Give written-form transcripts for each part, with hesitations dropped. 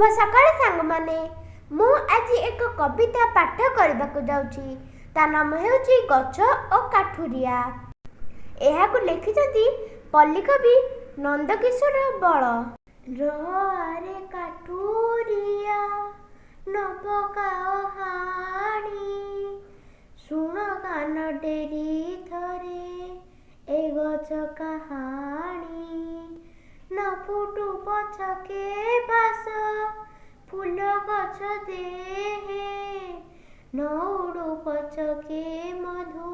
ଶୁଭ ସକାଳ ସାଙ୍ଗମାନେ। ମୁଁ ଆଜି ଏକ କବିତା ପାଠ କରିବାକୁ ଯାଉଛି। ତା ନାମ ହେଉଛି ଗଛ ଓ କାଠୁରିଆ। ଏହାକୁ ଲେଖିଛନ୍ତି ପଲ୍ଲୀକବି ନନ୍ଦକିଶୋର ବଳ। ରହରେ କାଠୁରିଆ, ନ ପକାଅ ହାଣି, ଶୁଣ କାନ ଡେରି ଥରେ ଏ ଗଛ କାହାଣୀ। ନ ଫୁଟୁ ପଛକେ ବାସ ଫୁଲ ଗଛ ଦେହେ, ନ ଉଡ଼ୁ ପଛକେ ମଧୁ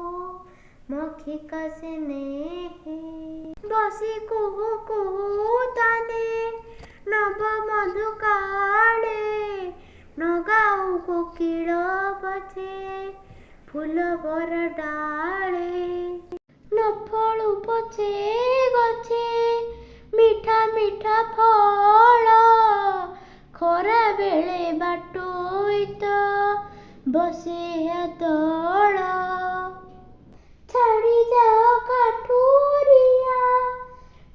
ମକ୍ଷିକା ସ୍ନେହେ। ବସି କୁହୁ କୁହୁ ତାନେ ନବ ମଧୁ କାଳେ, ନ ଗାଉ କୋକିଳ ପଛେ ଫୁଲ ଭରା ଡାଳେ। ନ ଫଳୁ ପଛେ ଗଛେ ମିଠା ମିଠା ଫଳ, ଖରା ବେଳେ ବାଟୋଇ ତ ବସେ ଦଳ। ଛାଡ଼ି ଯାଅ କାଠୁରିଆ,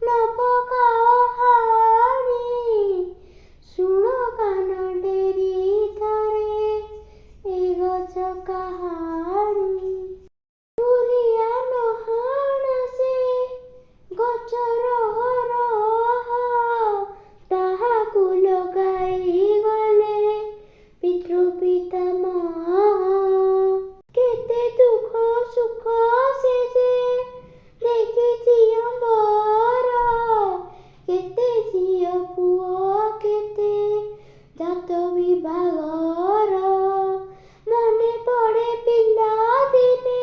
ନ ପକାଅ ହାଣି, ଶୁଣ କାନ ଡେରି ଥରେ ଏ ଗଛ କାହାଣୀ। କାଠୁରିଆ ନହାଣ ସେ ଗଛ ରହ ରହ, ତାହାକୁ ଲଗାଇ ଗଲେ ପିତୃ ପିତାମହ। କେତେ ଦୁଃଖ ସୁଖ ସେ ଯେ ଦେଖିଛି ଅମ୍ବର, କେତେ ଝିଅ ପୁଅ କେତେ ଜାତ ବିଭାଘର। ମନେ ପଡ଼େ ପିଲାଦିନେ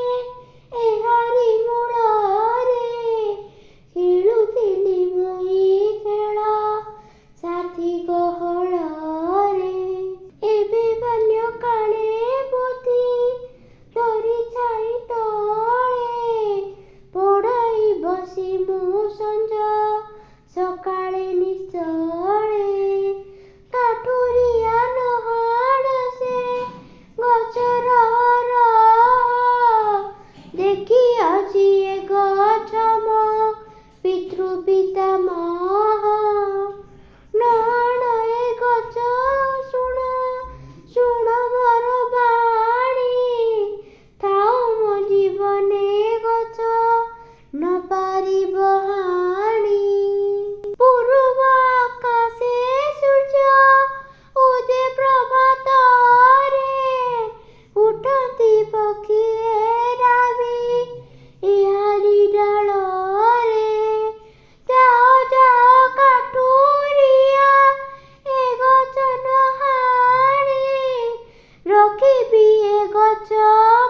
ଏହାରି ମୂଳରେ, ଖେଳୁଥିଲି ମୁହିଁ ଖେଳ ସାଥୀ ଗହଳରେ। ଏବେ ବାଲ୍ୟକାଳେ ପୋଥି ଧରି ଛାଇ ତଳେ, ପଢ଼ଇ ବସି ମୁଁ ସଞ୍ଜ ସକାଳେ ନିଶ୍ଚଳେ। କାଠୁରିଆ ନହାଣ ସେ ଗଛ ରହ ରହ, ଦେଖିଅଛି ଏ ଗଛ ମୋ ପିତୃ ପିତାମହ। ନହାଣ ଏ ଗଛ ଶୁଣ ଶୁଣ ମୋର ବାଣୀ, ଥାଉ ମୋ ଜୀବନେ ଗଛ ନ ପାରିବ ହାଣି। ପୂର୍ବ ଆକାଶେ ସୂର୍ଯ୍ୟ ଉଦେ ପ୍ରଭାତରେ, ଉଠନ୍ତି ପକ୍ଷୀ ରାବି ଏହାରି ଡାଳରେ। ଯାଅ ଯାଅ କାଠୁରିଆ ଏ ଗଛ ନହାଣି, ରଖିବି ଏ ଗଛ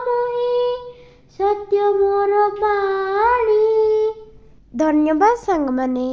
ମୁହିଁ ସତ୍ୟ ମୋର ବାଣୀ। ଧନ୍ୟବାଦ ସାଙ୍ଗମାନେ।